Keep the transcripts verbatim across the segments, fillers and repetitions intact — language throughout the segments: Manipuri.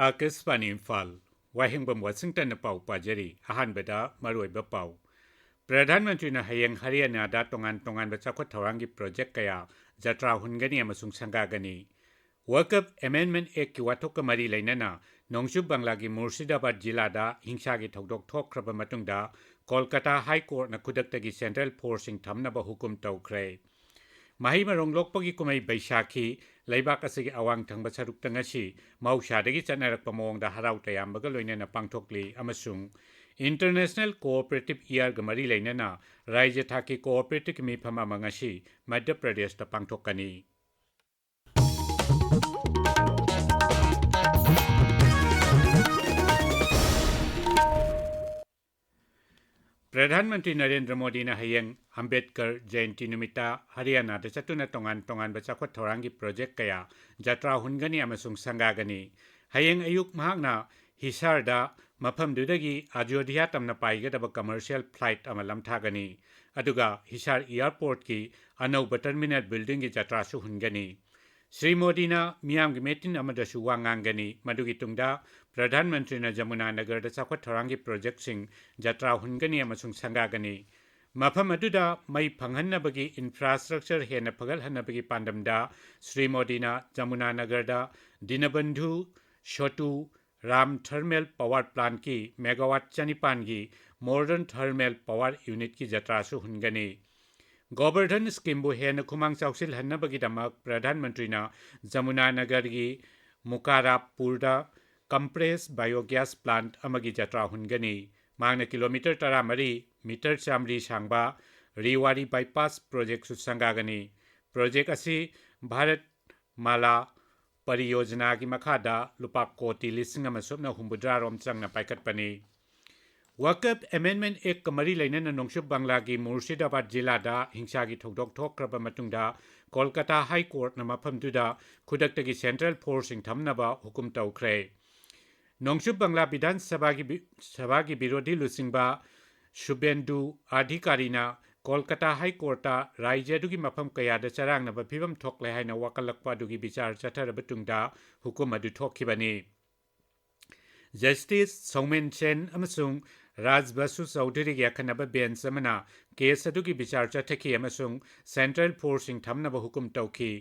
ꯑꯥꯀꯥꯁꯕꯥꯅꯤ ꯏꯝꯐꯥꯜ, ꯋꯥꯍꯦꯡꯕꯝ ꯋꯥꯁꯤꯡꯇꯟꯅ ꯄꯥꯎ ꯄꯥꯖꯔꯤ꯫ ꯑꯍꯥꯟꯕꯗ ꯃꯔꯨꯑꯣꯏꯕ ꯄꯥꯎ꯫ ꯄ꯭ꯔꯙꯥꯟ ꯃꯟꯇ꯭ꯔꯤꯅ ꯍꯌꯦꯡ ꯍꯔꯤꯌꯥꯅꯥꯗ ꯇꯣꯉꯥꯟ ꯇꯣꯉꯥꯟꯕ ꯆꯥꯎꯈꯠ ꯊꯧꯔꯥꯡꯒꯤ ꯄ꯭ꯔꯣꯖꯦꯛ ꯀꯌꯥ ꯖꯇ꯭ꯔꯥ ꯍꯨꯟꯒꯅꯤ ꯑꯃꯁꯨꯡ ꯁꯪꯒꯥꯒꯅꯤ꯫ ꯋꯀꯐ ꯑꯦꯃꯦꯟꯗꯃꯦꯟꯠ ꯑꯦꯛꯀꯤ ꯋꯥꯊꯣꯛꯀ ꯃꯔꯤ ꯂꯩꯅꯅ ꯅꯣꯡꯆꯨꯞ ꯕꯪꯂꯥꯒꯤ ꯃꯨꯔꯁꯤꯗꯥꯕꯥꯗ ꯖꯤꯂꯥꯗ ꯍꯤꯡꯁꯥꯒꯤ ꯊꯧꯗꯣꯛ ꯊꯣꯛꯈ꯭ꯔꯕ ꯃꯇꯨꯡꯗ ꯀꯣꯜꯀꯇꯥ ꯍꯥꯏ ꯀꯣꯔꯠꯅ ꯈꯨꯗꯛꯇꯒꯤ ꯁꯦꯟꯇ꯭ꯔꯦꯜ ꯐꯣꯔꯁꯁꯤꯡ ꯊꯝꯅꯕ ꯍꯨꯀꯨꯝ ꯇꯧꯈ꯭ꯔꯦ꯫ ꯃꯍꯩ ꯃꯔꯣꯡ ꯂꯣꯛꯄꯒꯤ ꯀꯨꯝꯍꯩ ꯕꯩꯁꯥꯈꯤ ꯂꯩꯕꯥꯛ ꯑꯁꯤꯒꯤ ꯑꯋꯥꯡ ꯊꯪꯕ ꯁꯔꯨꯛꯇ ꯉꯁꯤ ꯃꯍꯧꯁꯥꯗꯒꯤ ꯆꯠꯅꯔꯛꯄ ꯃꯑꯣꯡꯗ ꯍꯔꯥꯎ ꯇꯌꯥꯝꯕꯒ ꯂꯣꯏꯅꯅ ꯄꯥꯡꯊꯣꯛꯂꯤ ꯑꯃꯁꯨꯡ ꯏꯟꯇꯔꯅꯦꯁꯅꯦꯜ ꯀꯣꯑꯣꯄꯔꯦꯇꯤꯚ ꯏꯌꯥꯔꯒ ꯃꯔꯤ ꯂꯩꯅꯅ ꯔꯥꯖ꯭ꯌ ꯊꯥꯛꯀꯤ ꯀꯣꯑꯣꯄꯔꯦꯇꯤꯚ ꯃꯤꯐꯝ ꯑꯃ ꯉꯁꯤ ꯃꯙ꯭ꯌ ꯄ꯭ꯔꯗꯦꯁꯇ ꯄꯥꯡꯊꯣꯛꯀꯅꯤ꯫ ꯄ꯭ꯔꯙꯥꯟ ꯃꯟꯇ꯭ꯔꯤ ꯅꯔꯦꯟꯗ꯭ꯔ ꯃꯣꯗꯤꯅ ꯍꯌꯦꯡ ꯑꯝꯕꯦꯗꯀꯔ ꯖꯌꯟꯇꯤ ꯅꯨꯃꯤꯠꯇ ꯍꯔꯤꯌꯥꯅꯥꯗ ꯆꯠꯇꯨꯅ ꯇꯣꯉꯥꯟ ꯇꯣꯉꯥꯟꯕ ꯆꯥꯎꯈꯠ ꯊꯧꯔꯥꯡꯒꯤ ꯄ꯭ꯔꯣꯖꯦꯛ ꯀꯌꯥ ꯖꯇ꯭ꯔꯥ ꯍꯨꯟꯒꯅꯤ ꯑꯃꯁꯨꯡ ꯁꯪꯒꯥꯒꯅꯤ꯫ ꯍꯌꯦꯡ ꯑꯌꯨꯛ ꯃꯍꯥꯛꯅ ꯍꯤꯁꯥꯔꯗ ꯃꯐꯝꯗꯨꯗꯒꯤ ꯑꯌꯣꯙ꯭ꯌꯥ ꯇꯝꯅ ꯄꯥꯏꯒꯗꯕ ꯀꯃꯔꯁꯤꯌꯦꯜ ꯐ꯭ꯂꯥꯏꯠ ꯑꯃ ꯂꯝꯊꯥꯒꯅꯤ, ꯑꯗꯨꯒ ꯍꯤꯁꯥꯔ ꯑꯦꯌꯔꯄꯣꯔꯠꯀꯤ ꯑꯅꯧꯕ ꯇꯔꯃꯤꯅꯦꯜ ꯕꯤꯜꯗꯤꯡꯒꯤ ꯖꯇ꯭ꯔꯥꯁꯨ ꯍꯨꯟꯒꯅꯤ꯫ ꯁ꯭ꯔꯤ ꯃꯣꯗꯤꯅ ꯃꯤꯌꯥꯝꯒꯤ ꯃꯤꯇꯤꯟ ꯑꯃꯗꯁꯨ ꯋꯥ ꯉꯥꯡꯒꯅꯤ꯫ ꯃꯗꯨꯒꯤ ꯇꯨꯡꯗ ꯄ꯭ꯔꯙꯥꯟ ꯃꯟꯇ꯭ꯔꯤꯅ ꯖꯃꯨꯅꯥ ꯅꯒꯔꯗ ꯆꯥꯎꯈꯠ ꯊꯧꯔꯥꯡꯒꯤ ꯄ꯭ꯔꯣꯖꯦꯛꯁꯤꯡ ꯖꯇ꯭ꯔꯥ ꯍꯨꯟꯒꯅꯤ ꯑꯃꯁꯨꯡ ꯁꯪꯒꯥꯒꯅꯤ꯫ ꯃꯐꯝ ꯑꯗꯨꯗ ꯃꯩ ꯐꯪꯍꯟꯅꯕꯒꯤ ꯏꯟꯐ꯭ꯔꯥꯁ꯭ꯇ꯭ꯔꯛꯆꯔ ꯍꯦꯟꯅ ꯐꯒꯠꯍꯟꯅꯕꯒꯤ ꯄꯥꯟꯗꯝꯗ ꯁ꯭ꯔꯤ ꯃꯣꯗꯤꯅ Yamuna ꯅꯒꯔꯗ ꯗꯤꯅꯕꯟꯙꯨ ꯁꯣꯇꯨ Ram thermal power ꯄ꯭ꯂꯥꯟꯠꯀꯤ megawatt ꯆꯅꯤꯄꯥꯟꯒꯤ ꯃꯣꯗꯔꯟ ꯊꯔꯃꯦꯜ ꯄꯋꯥꯔ ꯌꯨꯅꯤꯠꯀꯤ ꯖꯇ꯭ꯔꯥꯁꯨ ꯍꯨꯟꯒꯅꯤ꯫ ꯒꯣꯕꯔꯙꯟ ꯁ꯭ꯀꯤꯝꯕꯨ ꯍꯦꯟꯅ ꯈꯨꯃꯥꯡ ꯆꯥꯎꯁꯤꯜꯍꯟꯅꯕꯒꯤꯗꯃꯛ ꯄ꯭ꯔꯙꯥꯟ ꯃꯟꯇ꯭ꯔꯤꯅ ꯖꯃꯨꯅꯥ ꯅꯒꯔꯒꯤ ꯃꯨꯀꯥꯔꯥꯄꯨꯔꯗ ꯀꯝꯄ꯭ꯔꯦꯁ ꯕꯥꯏꯑꯣꯒ꯭ꯌꯥꯁ ꯄ꯭ꯂꯥꯟꯠ ꯑꯃꯒꯤ ꯖꯇ꯭ꯔꯥ ꯍꯨꯟꯒꯅꯤ꯫ ꯃꯍꯥꯛꯅ ꯀꯤꯂꯣꯃꯤꯇꯔ ꯇꯔꯥꯃꯔꯤ, ꯃꯤꯇꯔ ꯆꯥꯃꯔꯤ ꯁꯥꯡꯕ ꯔꯤꯋꯥꯔꯤ ꯕꯥꯏꯄꯥꯁ ꯄ꯭ꯔꯣꯖꯦꯛꯁꯨ ꯁꯪꯒꯥꯒꯅꯤ꯫ ꯄ꯭ꯔꯣꯖꯦꯛ ꯑꯁꯤ ꯚꯥꯔꯠ ꯃꯥꯂꯥ ꯄꯔꯤꯌꯣꯖꯅꯥꯒꯤ ꯃꯈꯥꯗ ꯂꯨꯄꯥ ꯀꯣꯇꯤ ꯂꯤꯁꯤꯡ ꯑꯃ ꯁꯨꯞꯅ ꯍꯨꯝꯐꯨꯇꯔꯥ ꯔꯣꯝ ꯆꯪꯅ ꯄꯥꯏꯈꯠꯄꯅꯤ꯫ ꯋꯀꯐ ꯑꯦꯃꯦꯟꯗꯃꯦꯟꯠ ꯑꯦꯛꯀ ꯃꯔꯤ ꯂꯩꯅꯅ ꯅꯣꯡꯆꯨꯞ ꯕꯪꯂꯥꯒꯤ ꯃꯨꯔꯁꯤꯗꯥꯕꯥꯗ ꯖꯤꯂꯥꯗ ꯍꯤꯡꯁꯥꯒꯤ ꯊꯧꯗꯣꯛ ꯊꯣꯛꯈ꯭ꯔꯕ ꯃꯇꯨꯡꯗ ꯀꯣꯜꯀꯇꯥ ꯍꯥꯏ ꯀꯣꯔꯠꯅ ꯃꯐꯝꯗꯨꯗ ꯈꯨꯗꯛꯇꯒꯤ ꯁꯦꯟꯇ꯭ꯔꯦꯜ ꯐꯣꯔꯁꯁꯤꯡ ꯊꯝꯅꯕ ꯍꯨꯀꯨꯝ ꯇꯧꯈ꯭ꯔꯦ꯫ ꯅꯣꯡꯆꯨꯞ ꯕꯪꯂꯥ ꯕꯤꯙꯥꯟ ꯁꯚꯥꯒꯤ ꯕꯤ-, ꯁꯚꯥꯒꯤ ꯕꯤꯔꯣꯙꯤ ꯂꯨꯆꯤꯡꯕ ꯁꯨꯕꯦꯟꯗꯨ ꯑꯙꯤꯀꯥꯔꯤꯅ ꯀꯣꯜꯀꯇꯥ ꯍꯥꯏ ꯀꯣꯔꯠꯇ ꯔꯥꯖ꯭ꯌ ꯑꯗꯨꯒꯤ ꯃꯐꯝ ꯀꯌꯥꯗ ꯆꯔꯥꯡꯅꯕ ꯐꯤꯚꯝ ꯊꯣꯛꯂꯦ ꯍꯥꯏꯅ ꯋꯥꯀꯠꯂꯛꯄ ꯑꯗꯨꯒꯤ ꯕꯤꯆꯥꯔ ꯆꯠꯊꯔꯕ ꯇꯨꯡꯗ ꯍꯨꯀꯨꯝ ꯑꯗꯨ ꯊꯣꯛꯈꯤꯕꯅꯤ꯫ ꯖꯁꯇꯤꯁ ꯁꯧꯃꯦꯟ ꯁꯦꯟ ꯑꯃꯁꯨꯡ ꯔꯥꯖ ꯕꯁꯨ ꯆꯧꯙꯨꯔꯤꯒꯤ ꯑꯈꯟꯅꯕ ꯕꯦꯟꯆ ꯑꯃꯅ ꯀꯦꯁ ꯑꯗꯨꯒꯤ ꯕꯤꯆꯥꯔ ꯆꯠꯊꯈꯤ ꯑꯃꯁꯨꯡ ꯁꯦꯟꯇ꯭ꯔꯦꯜ ꯐꯣꯔꯁꯁꯤꯡ ꯊꯝꯅꯕ ꯍꯨꯀꯨꯝ ꯇꯧꯈꯤ꯫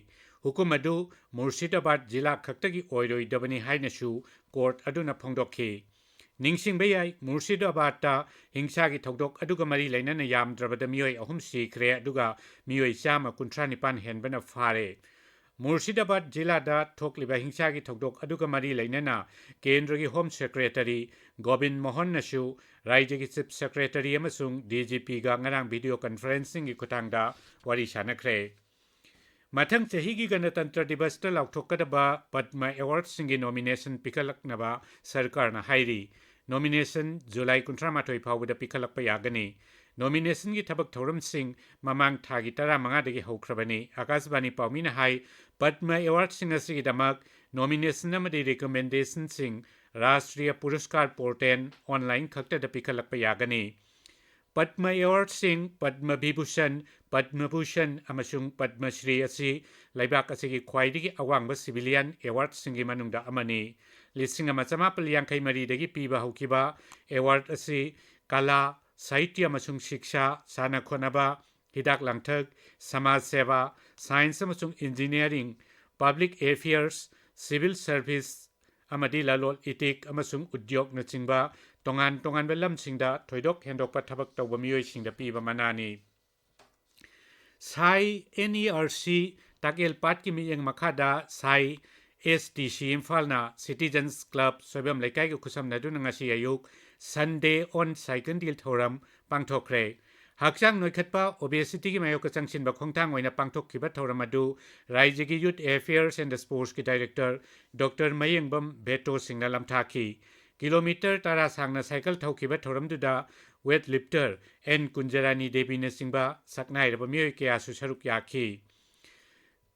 ꯍꯨꯀꯨꯝ ꯑꯗꯨ ꯃꯨꯔꯁꯤꯗꯥꯕꯥꯗ ꯖꯤꯂꯥ ꯈꯛꯇꯒꯤ ꯑꯣꯏꯔꯣꯏꯗꯕꯅꯤ ꯍꯥꯏꯅꯁꯨ ꯀꯣꯔꯠ ꯑꯗꯨꯅ ꯐꯣꯡꯗꯣꯛꯈꯤ꯫ ꯅꯤꯡꯁꯤꯡꯕ ꯌꯥꯏ, ꯃꯨꯔꯁꯤꯗꯥꯕꯥꯗꯇ ꯍꯤꯡꯁꯥꯒꯤ ꯊꯧꯗꯣꯛ ꯑꯗꯨꯒ ꯃꯔꯤ ꯂꯩꯅꯅ ꯌꯥꯝꯗ꯭ꯔꯕꯗ ꯃꯤꯑꯣꯏ ꯑꯍꯨꯝ ꯁꯤꯈ꯭ꯔꯦ, ꯑꯗꯨꯒ ꯃꯤꯑꯣꯏ ꯆꯥꯝꯃ ꯀꯨꯟꯊ꯭ꯔꯥ ꯅꯤꯄꯥꯟ ꯍꯦꯟꯕꯅ ꯐꯥꯔꯦ꯫ ꯃꯨꯔꯁꯤꯗꯥꯕꯥꯗ ꯖꯤꯂꯥꯗ ꯊꯣꯛꯂꯤꯕ ꯍꯤꯡꯁꯥꯒꯤ ꯊꯧꯗꯣꯛ ꯑꯗꯨꯒ ꯃꯔꯤ ꯂꯩꯅꯅ ꯀꯦꯟꯗ꯭ꯔꯒꯤ ꯍꯣꯝ ꯁꯦꯀ꯭ꯔꯦꯇꯔꯤ ꯒꯣꯕꯤꯟ ꯃꯣꯍꯟꯅꯁꯨ ꯔꯥꯖ꯭ꯌꯒꯤ ꯆꯤꯐ ꯁꯦꯀ꯭ꯔꯦꯇꯔꯤ ꯑꯃꯁꯨꯡ ꯗꯤ ꯖꯤ ꯄꯤꯒ ꯉꯔꯥꯡ ꯚꯤꯗꯤꯑꯣ ꯀꯟꯐꯔꯦꯟꯁꯤꯡꯒꯤ ꯈꯨꯠꯊꯥꯡꯗ ꯋꯥꯔꯤ ꯁꯥꯟꯅꯈ꯭ꯔꯦ꯫ ꯃꯊꯪ ꯆꯍꯤꯒꯤ ꯒꯅꯇꯟꯇ꯭ꯔ ꯗꯤꯕꯁꯇ ꯂꯥꯎꯊꯣꯛꯀꯗꯕ ꯄꯗꯃ ꯑꯦꯋꯥꯔꯗꯁꯤꯡꯒꯤ ꯅꯣꯃꯤꯅꯦꯁꯟ ꯄꯤꯈꯠꯂꯛꯅꯕ ꯁꯔꯀꯥꯔꯅ ꯍꯥꯏꯔꯤ꯫ ꯅꯣꯃꯤꯅꯦꯁꯟ ꯖꯨꯂꯥꯏ ꯀꯨꯟꯊ꯭ꯔꯥ ꯃꯥꯊꯣꯏ ꯐꯥꯎꯕꯗ ꯄꯤꯈꯠꯂꯛꯄ ꯌꯥꯒꯅꯤ꯫ ꯅꯣꯃꯤꯅꯦꯁꯟꯒꯤ ꯊꯕꯛ ꯊꯧꯔꯝꯁꯤꯡ ꯃꯃꯥꯡ ꯊꯥꯒꯤ ꯇꯔꯥꯃꯉꯥꯗꯒꯤ ꯍꯧꯈ꯭ꯔꯕꯅꯤ꯫ ꯑꯀꯥꯁꯕꯥꯅꯤ ꯄꯥꯎꯃꯤꯅ ꯍꯥꯏ, ꯄꯗꯃ ꯑꯦꯋꯥꯔꯗꯁꯤꯡ ꯑꯁꯤꯒꯤꯗꯃꯛ ꯅꯣꯃꯤꯅꯦꯁꯟ ꯑꯃꯗꯤ ꯔꯤꯀꯃꯦꯟꯗꯦꯁꯟꯁꯤꯡ ꯔꯥꯁꯇ꯭ꯔꯤꯌ ꯄꯨꯔꯁꯀꯥꯔ ꯄꯣꯔꯇꯦꯜ ꯑꯣꯟꯂꯥꯏꯟ ꯈꯛꯇꯗ ꯄꯤꯈꯠꯂꯛꯄ ꯌꯥꯒꯅꯤ꯫ ꯄꯗꯃ ꯑꯦꯋꯥꯔꯗꯁꯤꯡ, ꯄꯗꯃ ꯚꯤꯚꯨꯁꯟ, ꯄꯗꯃ ꯚꯨꯁꯟ ꯑꯃꯁꯨꯡ ꯄꯗꯃ ꯁ꯭ꯔꯤ ꯑꯁꯤ ꯂꯩꯕꯥꯛ ꯑꯁꯤꯒꯤ ꯈ꯭ꯋꯥꯏꯗꯒꯤ ꯑꯋꯥꯡꯕ ꯁꯤꯚꯤꯂꯤꯌꯟ ꯑꯦꯋꯥꯔꯗꯁꯤꯡꯒꯤ ꯃꯅꯨꯡꯗ ꯑꯃꯅꯤ꯫ ꯂꯤꯁꯤꯡ ꯑꯃ ꯆꯃꯥꯄꯜ ꯌꯥꯡꯈꯩ ꯃꯔꯤꯗꯒꯤ ꯄꯤꯕ ꯍꯧꯈꯤꯕ ꯑꯦꯋꯥꯔꯗ ꯑꯁꯤ ꯀꯂꯥ, ꯁꯥꯍꯤꯇ꯭ꯌ ꯑꯃꯁꯨꯡ ꯁꯤꯛꯁꯥ, ꯁꯥꯟꯅ ꯈꯣꯠꯅꯕ, ꯍꯤꯗꯥꯛ ꯂꯥꯡꯊꯛ, ꯁꯃꯥꯖ ꯁꯦꯕꯥ, ꯁꯥꯏꯟꯁ ꯑꯃꯁꯨꯡ engineering, public affairs, civil service ꯑꯃꯗꯤ ꯂꯂꯣꯟ ꯏꯇꯤꯛ ꯑꯃꯁꯨꯡ ꯎꯗ꯭ꯌꯣꯒꯅꯆꯤꯡꯕ ꯇꯣꯉꯥꯟ ꯇꯣꯉꯥꯟꯕ ꯂꯝꯁꯤꯡꯗ ꯊꯣꯏꯗꯣꯛ ꯍꯦꯟꯗꯣꯛꯄ ꯊꯕꯛ ꯇꯧꯕ ꯃꯤꯑꯣꯏꯁꯤꯡꯗ ꯄꯤꯕ ꯃꯅꯥꯅꯤ꯫ ꯁꯥꯏ ꯑꯦꯟ ꯏ ꯑꯥꯔ ꯁꯤ ꯇꯥꯛꯌꯦꯜ ꯄꯥꯠꯀꯤ ꯃꯤꯠꯌꯦꯡ ꯃꯈꯥꯗ ꯁꯥꯏ ꯑꯦꯁ ꯇꯤ ꯁꯤ ꯏꯝꯐꯥꯜꯅ ꯁꯤꯇꯤꯖꯟꯁ ꯀ꯭ꯂꯕ ꯁꯣꯏꯕꯝ ꯂꯩꯀꯥꯏꯒ ꯈꯨꯠꯁꯝꯅꯗꯨꯅ ꯉꯁꯤ ꯑꯌꯨꯛ ꯁꯟꯗꯦ ꯑꯣꯟ ꯁꯥꯏꯀꯟꯗꯤꯜ ꯊꯧꯔꯝ ꯄꯥꯡꯊꯣꯛꯈ꯭ꯔꯦ꯫ ꯍꯛꯆꯥꯡ ꯅꯣꯏꯈꯠꯄ, ꯑꯣꯕꯦꯁꯤꯇꯤꯒꯤ ꯃꯥꯌꯣꯛꯇ ꯆꯪꯁꯤꯟꯕ ꯈꯣꯡꯊꯥꯡ ꯑꯣꯏꯅ ꯄꯥꯡꯊꯣꯛꯈꯤꯕ ꯊꯧꯔꯝ ꯑꯗꯨ ꯔꯥꯏꯖ꯭ꯌꯒꯤ ꯌꯨꯊ ꯑꯦꯐꯤꯌꯔꯁ ꯑꯦꯟ ꯁ꯭ꯄꯣꯔꯠꯁꯀꯤ ꯗꯥꯏꯔꯦꯛꯇꯔ ꯗꯣꯛꯇꯔ ꯃꯌꯦꯡꯕꯝ ꯚꯦꯇꯣ ꯁꯤꯡꯅ ꯂꯝꯊꯥꯈꯤ꯫ ꯀꯤꯂꯣꯃꯤꯇꯔ ꯇꯔꯥ ꯁꯥꯡꯅ ꯁꯥꯏꯀꯜ ꯊꯧꯈꯤꯕ ꯊꯧꯔꯝꯗꯨꯗ ꯋꯦꯠ ꯂꯤꯐꯇꯔ ꯑꯦꯟ ꯀꯨꯟꯖꯔꯥꯅꯤ ꯗꯦꯕꯤꯅꯆꯤꯡꯕ ꯁꯛꯅꯥꯏꯔꯕ ꯃꯤꯑꯣꯏ ꯀꯌꯥꯁꯨ ꯁꯔꯨꯛ ꯌꯥꯈꯤ꯫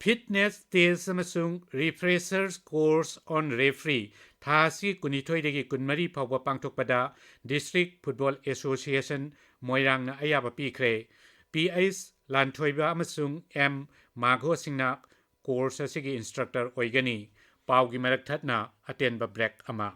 ꯐꯤꯠꯅꯦꯁ ꯇꯦꯁ ꯑꯃꯁꯨꯡ ꯔꯤꯐ꯭ꯔꯦꯁꯔꯁ ꯀꯣꯔꯁ ꯑꯣꯟ ꯔꯦꯐ꯭ꯔꯤ ꯊꯥ ꯑꯁꯤ ꯀꯨꯟꯅꯤꯊꯣꯏꯗꯒꯤ ꯀꯨꯟꯃꯔꯤ ꯐꯥꯎꯕ ꯄꯥꯡꯊꯣꯛꯄꯗ ꯗꯤꯁꯇ꯭ꯔꯤꯛ ꯐꯨꯠꯕꯣꯜ ꯑꯦꯁꯣꯁꯤꯌꯦꯁꯟ ꯃꯣꯏꯔꯥꯡꯅ ꯑꯌꯥꯕ ꯄꯤꯈ꯭ꯔꯦ꯫ ꯄꯤ ꯑꯩꯆ ꯂꯥꯟꯊꯣꯏꯕ ꯑꯃꯁꯨꯡ ꯑꯦꯝ ꯃꯥꯘꯣꯁꯤꯡꯅ ꯀꯣꯔꯁ ꯑꯁꯤꯒꯤ ꯏꯟꯁꯇ꯭ꯔꯛꯇꯔ ꯑꯣꯏꯒꯅꯤ꯫ ꯄꯥꯎꯒꯤ ꯃꯔꯛ ꯊꯠꯅ ꯑꯇꯦꯟꯕ ꯕ꯭ꯔꯦꯛ ꯑꯃ꯫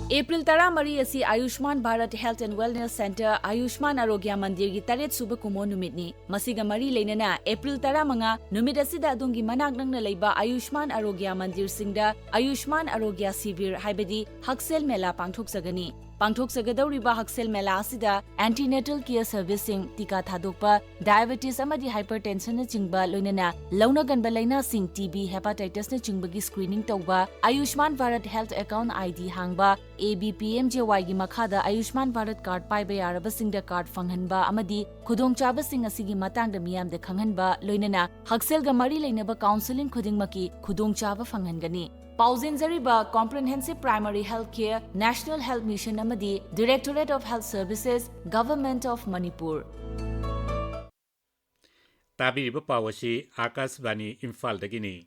ꯑꯦꯄ꯭ꯔꯤꯜ ꯇꯔꯥꯃꯔꯤ ꯑꯁꯤ ꯑꯌꯨꯁꯃꯥꯟ Bharat Health and Wellness Centre ꯑꯌꯨꯁꯃꯥꯟ ꯑꯥꯔꯣꯒ꯭ꯌ ꯃꯟꯗꯤꯔꯒꯤ ꯇꯔꯦꯠ ꯁꯨꯕ ꯀꯨꯝꯑꯣꯟ ꯅꯨꯃꯤꯠꯅꯤ꯫ ꯃꯁꯤꯒ ꯃꯔꯤ ꯂꯩꯅꯅ ꯑꯦꯄ꯭ꯔꯤꯜ ꯇꯔꯥꯃꯉꯥ ꯅꯨꯃꯤꯠ ꯑꯁꯤꯗ ꯑꯗꯣꯝꯒꯤ ꯃꯅꯥꯛ ꯅꯛꯅ ꯂꯩꯕ ꯑꯌꯨꯁꯃꯥꯟ ꯑꯥꯔꯣꯒ꯭ꯌ ꯃꯟꯗꯤꯔꯁꯤꯡꯗ ꯑꯌꯨꯁꯃꯥꯟ ꯑꯥꯔꯣꯒ꯭ꯌ ꯁꯤꯕꯤꯔ ꯍꯥꯏꯕꯗꯤ ꯍꯛꯁꯦꯜ ꯃꯦꯂꯥ ꯄꯥꯡꯊꯣꯛꯆꯒꯅꯤ꯫ ꯄꯥꯡꯊꯣꯛꯆꯒꯗꯧꯔꯤꯕ ꯍꯛꯁꯦꯜ ꯃꯦꯂꯥ ꯑꯁꯤꯗ antenatal care serviceꯁꯤꯡ, ꯇꯤꯀꯥ ꯊꯥꯗꯣꯛꯄ, diabetes ꯑꯃꯗꯤ hypertensionꯅꯆꯤꯡꯕ, ꯂꯣꯏꯅꯅ ꯂꯧꯅꯒꯟꯕ ꯂꯥꯏꯅꯥꯁꯤꯡ, ꯇꯤ ꯕꯤ, hepatitisꯅꯆꯤꯡꯕꯒꯤ screening ꯇꯧꯕ, ꯑꯌꯨꯁꯃꯥꯟ ꯚꯥꯔꯠ Health Account ID ꯍꯥꯡꯕ, A B P M J ꯋꯥꯏꯒꯤ ꯃꯈꯥꯗ ꯑꯌꯨꯁꯃꯥꯟ ꯚꯥꯔꯠ ꯀꯥꯔꯗ ꯄꯥꯏꯕ ꯌꯥꯔꯕꯁꯤꯡꯗ ꯀꯥꯔꯗ ꯐꯪꯍꯟꯕ ꯑꯃꯗꯤ ꯈꯨꯗꯣꯡꯆꯥꯕꯁꯤꯡ ꯑꯁꯤꯒꯤ ꯃꯇꯥꯡꯗ ꯃꯤꯌꯥꯝꯗ ꯈꯪꯍꯟꯕ, ꯂꯣꯏꯅꯅ ꯍꯛꯁꯦꯜꯒ ꯃꯔꯤ ꯂꯩꯅꯕ counselling ꯈꯨꯗꯤꯡꯃꯛꯀꯤ ꯈꯨꯗꯣꯡꯆꯥꯕ ꯐꯪꯍꯟꯒꯅꯤ꯫ ꯄꯥꯎꯖꯦꯟꯖꯔꯤꯕ Comprehensive Primary Health Care, National Health Mission ꯑꯃꯗꯤ Directorate of Health Services, Government of Manipur꯫ ꯇꯥꯕꯤꯔꯤꯕ ꯄꯥꯎ ꯑꯁꯤ ꯑꯥꯀꯥꯁꯕꯥꯅꯤ ꯏꯝꯐꯥꯜꯗꯒꯤꯅꯤ꯫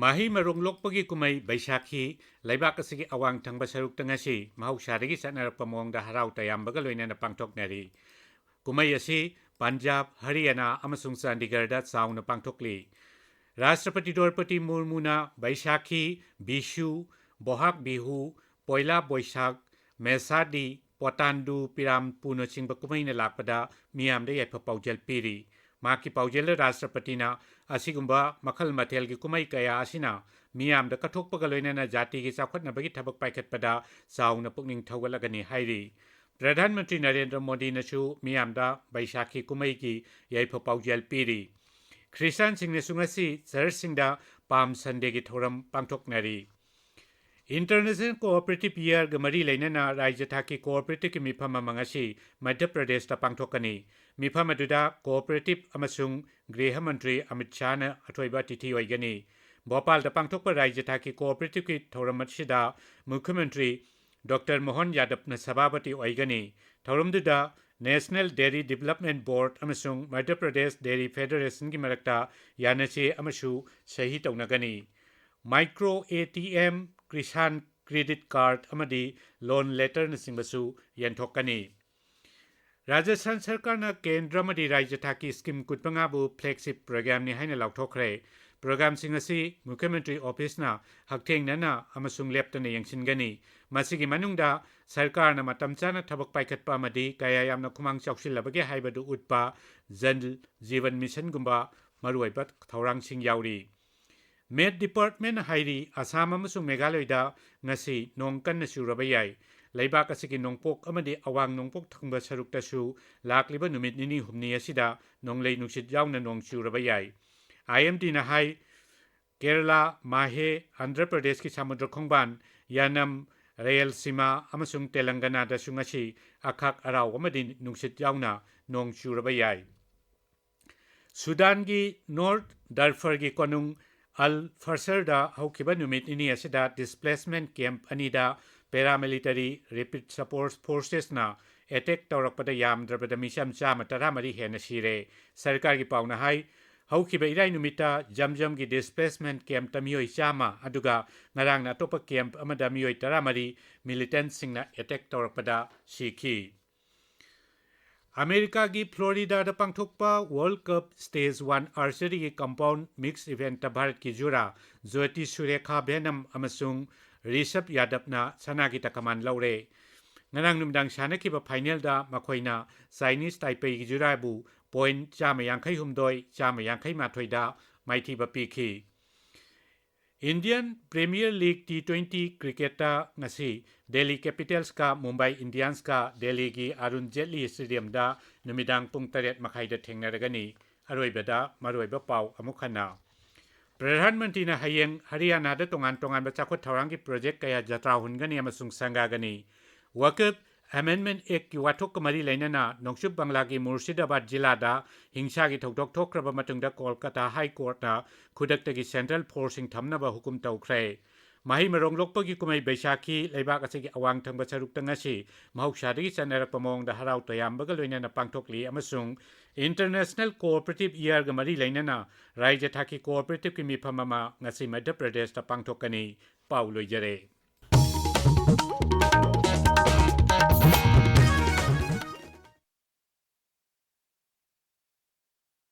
ꯃꯍꯩ ꯃꯔꯣꯡ ꯂꯣꯛꯄꯒꯤ ꯀꯨꯝꯍꯩ ꯕꯩꯁꯥꯈꯤ ꯂꯩꯕꯥꯛ ꯑꯁꯤꯒꯤ ꯑꯋꯥꯡ ꯊꯪꯕ ꯁꯔꯨꯛꯇ ꯉꯁꯤ ꯃꯍꯧꯁꯥꯗꯒꯤ ꯆꯠꯅꯔꯛꯄ ꯃꯑꯣꯡꯗ ꯍꯔꯥꯎ ꯇꯌꯥꯝꯕꯒ ꯂꯣꯏꯅꯅ ꯄꯥꯡꯊꯣꯛꯅꯔꯤ꯫ ꯀꯨꯝꯍꯩ ꯑꯁꯤ ꯄꯟꯖꯥꯕ, ꯍꯔꯤꯌꯥꯅꯥ ꯑꯃꯁꯨꯡ ꯆꯥꯟꯗꯤꯒꯔꯗ ꯆꯥꯎꯅ ꯄꯥꯡꯊꯣꯛꯂꯤ꯫ ꯔꯥꯁꯇ꯭ꯔꯄꯇꯤ ꯗ꯭ꯔꯧꯄꯗꯤ ꯃꯨꯔꯃꯨꯅ ꯕꯩꯁꯥꯈꯤ, ꯕꯤꯁꯨ, ꯕꯣꯍꯥꯛ ꯕꯤꯍꯨ, ꯄꯣꯏꯂꯥ ꯕꯣꯏꯁꯥꯈ, ꯃꯦꯁꯥꯗꯤ, ꯄꯣꯇꯥꯟꯗꯨ ꯄꯤꯔꯥꯝꯄꯨꯅꯆꯤꯡꯕ ꯀꯨꯝꯍꯩꯅ ꯂꯥꯛꯄꯗ ꯃꯤꯌꯥꯝꯗ ꯌꯥꯏꯐ ꯄꯥꯎꯖꯦꯜ ꯄꯤꯔꯤ꯫ ꯃꯍꯥꯛꯀꯤ ꯄꯥꯎꯖꯦꯜꯗ ꯔꯥꯁꯇ꯭ꯔꯄꯇꯤꯅ ꯑꯁꯤꯒꯨꯝꯕ ꯃꯈꯜ ꯃꯊꯦꯜꯒꯤ ꯀꯨꯝꯍꯩ ꯀꯌꯥ ꯑꯁꯤꯅ ꯃꯤꯌꯥꯝꯗ ꯀꯠꯊꯣꯛꯄꯒ ꯂꯣꯏꯅꯅ ꯖꯥꯇꯤꯒꯤ ꯆꯥꯎꯈꯠꯅꯕꯒꯤ ꯊꯕꯛ ꯄꯥꯏꯈꯠꯄꯗ ꯆꯥꯎꯅ ꯄꯨꯛꯅꯤꯡ ꯊꯧꯒꯠꯂꯒꯅꯤ ꯍꯥꯏꯔꯤ꯫ ꯄ꯭ꯔꯙꯥꯟ ꯃꯟꯇ꯭ꯔꯤ ꯅꯔꯦꯟꯗ꯭ꯔ ꯃꯣꯗꯤꯅꯁꯨ ꯃꯤꯌꯥꯝꯗ ꯕꯩꯁꯥꯈꯤ ꯀꯨꯝꯍꯩꯒꯤ ꯌꯥꯏꯐ ꯄꯥꯎꯖꯦꯜ ꯄꯤꯔꯤ꯫ ꯈ꯭ꯔꯤꯁꯇꯥꯟꯁꯤꯡꯅꯁꯨ ꯉꯁꯤ ꯆꯔꯆꯁꯤꯡꯗ ꯄꯥꯝ ꯁꯟꯗꯦꯒꯤ ꯊꯧꯔꯝ ꯄꯥꯡꯊꯣꯛꯅꯔꯤ꯫ International Cooperative Yearꯒ ꯃꯔꯤ ꯂꯩꯅꯅ ꯔꯥꯖ꯭ꯌ ꯊꯥꯛꯀꯤ cooperativeꯀꯤ ꯃꯤꯐꯝ ꯑꯃ ꯉꯁꯤ ꯃꯙ꯭ꯌ ꯄ꯭ꯔꯗꯦꯁꯇ ꯄꯥꯡꯊꯣꯛꯀꯅꯤ꯫ ꯃꯤꯐꯝ ꯑꯗꯨꯗ cooperative ꯑꯃꯁꯨꯡ ꯒ꯭ꯔꯤꯍ ꯃꯟꯇ꯭ꯔꯤ ꯑꯃꯤꯠ ꯁꯥꯍꯅ ꯑꯊꯣꯏꯕ ꯑꯇꯤꯊꯤ ꯑꯣꯏꯒꯅꯤ꯫ ꯚꯣꯄꯥꯜꯗ ꯄꯥꯡꯊꯣꯛꯄ ꯔꯥꯖ꯭ꯌ ꯊꯥꯛꯀꯤ cooperativeꯀꯤ ꯊꯧꯔꯝ ꯑꯁꯤꯗ ꯃꯨꯈ꯭ꯌ ꯃꯟꯇ꯭ꯔꯤ ꯗꯣꯛꯇꯔ ꯃꯣꯍꯟ ꯌꯥꯗꯕꯅ ꯁꯚꯥꯄꯇꯤ ꯑꯣꯏꯒꯅꯤ꯫ ꯊꯧꯔꯝꯗꯨꯗ National Dairy Development Board ꯑꯃꯁꯨꯡ ꯃꯙ꯭ꯌ ꯄ꯭ꯔꯗꯦꯁ Dairy Federationꯒꯤ ꯃꯔꯛꯇ ꯌꯥꯅꯆꯦ ꯑꯃꯁꯨ ꯁꯍꯤ ꯇꯧꯅꯒꯅꯤ꯫ Micro A T M, Kisan Credit Card ꯑꯃꯗꯤ loan letterꯅꯆꯤꯡꯕꯁꯨ ꯌꯦꯟꯊꯣꯛꯀꯅꯤ꯫ ꯔꯥꯖꯁꯊꯥꯟ ꯁꯔꯀꯥꯔꯅ ꯀꯦꯟꯗ꯭ꯔ ꯑꯃꯗꯤ ꯔꯥꯖ꯭ꯌ ꯊꯥꯛꯀꯤ scheme ꯀꯨꯟꯃꯉꯥꯕꯨ flagship programmeꯅꯤ ꯍꯥꯏꯅ ꯂꯥꯎꯊꯣꯛꯈ꯭ꯔꯦ꯫ ꯄ꯭ꯔꯣꯒ꯭ꯔꯥꯝꯁꯤꯡ ꯑꯁꯤ ꯃꯨꯈ꯭ꯌ ꯃꯟꯇ꯭ꯔꯤ ꯑꯣꯐꯤꯁꯅ ꯍꯛꯊꯦꯡꯅꯅ ꯑꯃꯁꯨꯡ ꯂꯦꯞꯇꯅ ꯌꯦꯡꯁꯤꯟꯒꯅꯤ꯫ ꯃꯁꯤꯒꯤ ꯃꯅꯨꯡꯗ ꯁꯔꯀꯥꯔꯅ ꯃꯇꯝ ꯆꯥꯅ ꯊꯕꯛ ꯄꯥꯏꯈꯠꯄ ꯑꯃꯗꯤ ꯀꯌꯥ ꯌꯥꯝꯅ ꯈꯨꯃꯥꯡ ꯆꯥꯎꯁꯤꯜꯂꯕꯒꯦ ꯍꯥꯏꯕꯗꯨ ꯎꯠꯄ ꯖꯜ ꯖꯤꯕꯟ ꯃꯤꯁꯟꯒꯨꯝꯕ ꯃꯔꯨꯑꯣꯏꯕ ꯊꯧꯔꯥꯡꯁꯤꯡ ꯌꯥꯎꯔꯤ꯫ ꯃꯦꯠ ꯗꯤꯄꯥꯔꯠꯃꯦꯟꯠ ꯍꯥꯏꯔꯤ, ꯑꯁꯥꯝ ꯑꯃꯁꯨꯡ ꯃꯦꯘꯥꯂꯌꯗ ꯉꯁꯤ ꯅꯣꯡ ꯀꯟꯅ ꯆꯨꯔꯕ ꯌꯥꯏ꯫ ꯂꯩꯕꯥꯛ ꯑꯁꯤꯒꯤ ꯅꯣꯡꯄꯣꯛ ꯑꯃꯗꯤ ꯑꯋꯥꯡ ꯅꯣꯡꯄꯣꯛ ꯊꯪꯕ ꯁꯔꯨꯛꯇꯁꯨ ꯂꯥꯛꯂꯤꯕ ꯅꯨꯃꯤꯠ ꯅꯤꯅꯤ ꯍꯨꯝꯅꯤ ꯑꯁꯤꯗ ꯅꯣꯡꯂꯩ ꯅꯨꯡꯁꯤꯠ ꯌꯥꯎꯅ ꯅꯣꯡ ꯆꯨꯔꯕ ꯌꯥꯏ꯫ IMDꯅ ꯍꯥꯏ, ꯀꯦꯔꯂꯥ, ꯃꯥꯍꯦ, ꯑꯟꯙ꯭ꯔ ꯄ꯭ꯔꯗꯦꯁꯀꯤ ꯁꯃꯨꯗ꯭ꯔ ꯈꯣꯡꯕꯥꯟ, ꯌꯥꯅꯝ, ꯔꯌꯦꯜꯁꯤꯃꯥ ꯑꯃꯁꯨꯡ ꯇꯦꯂꯪꯒꯅꯥꯗꯁꯨ ꯉꯁꯤ ꯑꯈꯥꯛ ꯑꯔꯥꯎ ꯑꯃꯗꯤ ꯅꯨꯡꯁꯤꯠ ꯌꯥꯎꯅ ꯅꯣꯡ ꯆꯨꯔꯕ ꯌꯥꯏ꯫ ꯁꯨꯗꯥꯟꯒꯤ ꯅꯣꯔꯠ ꯗꯔꯐꯔꯒꯤ ꯀꯣꯅꯨꯡ ꯑꯜ ꯐꯁꯔꯗ ꯍꯧꯈꯤꯕ ꯅꯨꯃꯤꯠ ꯅꯤꯅꯤ ꯑꯁꯤꯗ ꯗꯤꯁꯄ꯭ꯂꯦꯁꯃꯦꯟꯠ ꯀꯦꯝꯞ ꯑꯅꯤꯗ ꯄꯦꯔꯥꯃꯤꯂꯤꯇꯔꯤ ꯔꯦꯄꯤꯗ ꯁꯄꯣꯔꯠ ꯐꯣꯔꯁꯦꯁꯅ ꯑꯦꯇꯦꯛ ꯇꯧꯔꯛꯄꯗ ꯌꯥꯝꯗ꯭ꯔꯕꯗ ꯃꯤꯆꯝ ꯆꯥꯝꯃ ꯇꯔꯥꯃꯔꯤ ꯍꯦꯟꯅ ꯁꯤꯔꯦ꯫ ꯁꯔꯀꯥꯔꯒꯤ ꯄꯥꯎꯅ ꯍꯥꯏ, ꯍꯧꯈꯤꯕ ꯏꯔꯥꯏ ꯅꯨꯃꯤꯠꯇ ꯖꯝꯖꯝꯒꯤ ꯗꯤꯁꯄ꯭ꯂꯦꯁꯃꯦꯟꯠ ꯀꯦꯝꯞꯇ ꯃꯤꯑꯣꯏ ꯆꯥꯝꯃ, ꯑꯗꯨꯒ ꯉꯔꯥꯡꯅ ꯑꯇꯣꯞꯄ ꯀꯦꯝꯞ ꯑꯃꯗ ꯃꯤꯑꯣꯏ ꯇꯔꯥꯃꯔꯤ ꯃꯤꯂꯤꯇꯦꯟꯠꯁꯤꯡꯅ ꯑꯦꯇꯦꯛ ꯇꯧꯔꯛꯄꯗ ꯁꯤꯈꯤ꯫ ꯑꯃꯦꯔꯤꯀꯥꯒꯤ ꯐ꯭ꯂꯣꯔꯤꯗꯥꯗ ꯄꯥꯡꯊꯣꯛꯄ ꯋꯥꯔꯜꯗ ꯀꯞ ꯁ꯭ꯇꯦꯖ ꯋꯥꯟ ꯑꯥꯔꯆꯔꯤꯒꯤ ꯀꯝꯄꯥꯎꯟ ꯃꯤꯛꯁ ꯏꯚꯦꯟꯠꯇ ꯚꯥꯔꯠꯀꯤ ꯖꯨꯔꯥ ꯖ꯭ꯌꯣꯇꯤ ꯁꯨꯔꯦꯈꯥ ꯚꯦꯅꯝ ꯑꯃꯁꯨꯡ ꯔꯤꯁꯕ ꯌꯥꯗꯕꯅ ꯁꯅꯥꯒꯤ ꯇꯀꯃꯥꯟ ꯂꯧꯔꯦ꯫ ꯉꯔꯥꯡ ꯅꯨꯃꯤꯗꯥꯡ ꯁꯥꯟꯅꯈꯤꯕ ꯐꯥꯏꯅꯦꯜꯗ ꯃꯈꯣꯏꯅ ꯆꯥꯏꯅꯤꯁ ꯇꯥꯏꯄꯦꯏꯒꯤ ꯖꯨꯔꯥꯕꯨ ꯄꯣꯏꯟꯠ ꯆꯥꯝꯃ ꯌꯥꯡꯈꯩ ꯍꯨꯝꯗꯣꯏ, ꯆꯥꯝꯃ ꯌꯥꯡꯈꯩ ꯃꯥꯊꯣꯏꯗ ꯃꯥꯏꯊꯤꯕ ꯄꯤꯈꯤ꯫ Indian premier league T twenty ꯀ꯭ꯔꯤꯀꯦꯠꯇ ꯉꯁꯤ ꯗꯦꯜꯂꯤ ꯀꯦꯄꯤꯇꯦꯜꯁꯀ ꯃꯨꯝꯕꯥꯏ ꯏꯟꯗꯤꯌꯟꯁꯀ ꯗꯦꯜꯂꯤꯒꯤ ꯑꯔꯨꯟ ꯖꯦꯠꯂꯤ ꯁ꯭ꯇꯦꯗꯤꯌꯝꯗ ꯅꯨꯃꯤꯗꯥꯡ ꯄꯨꯡ ꯇꯔꯦꯠ ꯃꯈꯥꯏꯗ ꯊꯦꯡꯅꯔꯒꯅꯤ꯫ ꯑꯔꯣꯏꯕꯗ ꯃꯔꯨꯑꯣꯏꯕ ꯄꯥꯎ ꯑꯃꯨꯛ ꯍꯟꯅ꯫ ꯄ꯭ꯔꯙꯥꯟ ꯃꯟꯇ꯭ꯔꯤꯅ ꯍꯌꯦꯡ ꯍꯔꯤꯌꯥꯅꯥꯗ ꯇꯣꯉꯥꯟ ꯇꯣꯉꯥꯟꯕ ꯆꯥꯎꯈꯠ ꯊꯧꯔꯥꯡꯒꯤ ꯄ꯭ꯔꯣꯖꯦꯛ ꯀꯌꯥ ꯖꯇ꯭ꯔꯥ ꯍꯨꯟꯒꯅꯤ ꯑꯃꯁꯨꯡ ꯁꯪꯒꯥꯒꯅꯤ꯫ ꯋꯥꯀꯐ ꯑꯦꯃꯦꯟꯗꯃꯦꯟꯠ ꯑꯦꯛꯀꯤ ꯋꯥꯊꯣꯛꯀ ꯃꯔꯤ ꯂꯩꯅꯅ ꯅꯣꯡꯆꯨꯞ ꯕꯪꯂꯥꯒꯤ ꯃꯨꯔꯁꯤꯗꯥꯕꯥꯗ ꯖꯤꯂꯥꯗ ꯍꯤꯡꯁꯥꯒꯤ ꯊꯧꯗꯣꯛ ꯊꯣꯛꯈ꯭ꯔꯕ ꯃꯇꯨꯡꯗ ꯀꯣꯜꯀꯇꯥ ꯍꯥꯏ ꯀꯣꯔꯠꯅ ꯈꯨꯗꯛꯇꯒꯤ ꯁꯦꯟꯇ꯭ꯔꯦꯜ ꯐꯣꯔꯁꯁꯤꯡ ꯊꯝꯅꯕ ꯍꯨꯀꯨꯝ ꯇꯧꯈ꯭ꯔꯦ꯫ ꯃꯍꯩ ꯃꯔꯣꯡ ꯂꯣꯛꯄꯒꯤ ꯀꯨꯝꯍꯩ ꯕꯩꯁꯥꯈꯤ ꯂꯩꯕꯥꯛ ꯑꯁꯤꯒꯤ ꯑꯋꯥꯡ ꯊꯪꯕ ꯁꯔꯨꯛꯇ ꯉꯁꯤ ꯃꯍꯧꯁꯥꯗꯒꯤ ꯆꯠꯅꯔꯛꯄ ꯃꯑꯣꯡꯗ ꯍꯔꯥꯎ ꯇꯌꯥꯝꯕꯒ ꯂꯣꯏꯅꯅ ꯄꯥꯡꯊꯣꯛꯂꯤ ꯑꯃꯁꯨꯡ ꯏꯟꯇꯔꯅꯦꯁꯅꯦꯜ ꯀꯣꯑꯣꯄꯔꯦꯇꯤꯚ ꯏꯌꯔꯒ ꯃꯔꯤ ꯂꯩꯅꯅ ꯔꯥꯖ꯭ꯌ ꯊꯥꯛꯀꯤ ꯀꯣꯑꯣꯄꯔꯦꯇꯤꯚꯀꯤ ꯃꯤꯐꯝ ꯑꯃ ꯉꯁꯤ ꯃꯙ꯭ꯌ ꯄ꯭ꯔꯗꯦꯁꯇ ꯄꯥꯡꯊꯣꯛꯀꯅꯤ꯫ ꯄꯥꯎ ꯂꯣꯏꯖꯔꯦ꯫